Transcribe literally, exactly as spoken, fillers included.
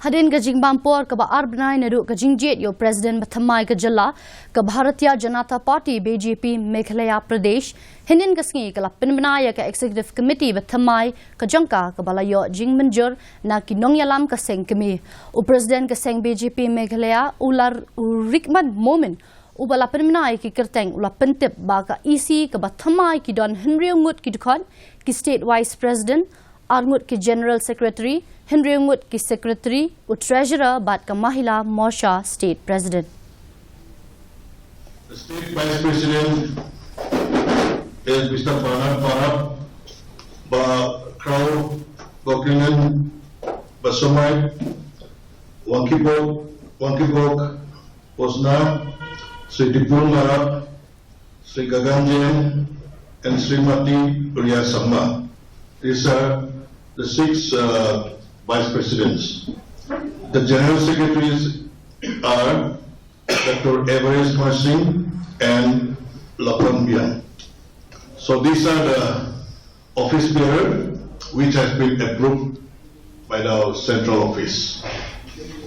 Hadien ka jingbam por kaba ar bnai naduh ka jingjied ïa u President bathymmai ka jylla, ka Bharatiya Janata Party B J P Meghalaya Pradesh, hynnin ka sngi ka la pynbna ïa ka Executive Committee bathymmai ka jong ka kaba la ïoh jingmynjur na ki nongïalam ka seng kmie. U President ka seng B J P Meghalaya u Lar u Rikman Momin uba la pynbna ïa ki kyrteng u la pyntip ba ka E C kaba thymmai ki don hynriew ngut ki dkhot, ki State Vice President, ar ngut ki General Secretary, hynriew ngut ki Secretary, u Treasurer bad ka Mahila Morcha State President. The State Vice President is Mister Bernard Parab, Bah Kraw Gokilin, Bah Somai Wangkipok, Wangkipok Posna, Sri Dipul Marak, Sri Gagan Jain, and Srimati Priya Sangma. These are the six uh, vice presidents. The general secretaries are Doctor Everest Marsing and Lapon Biang. So these are the office bearer which has been approved by the central office.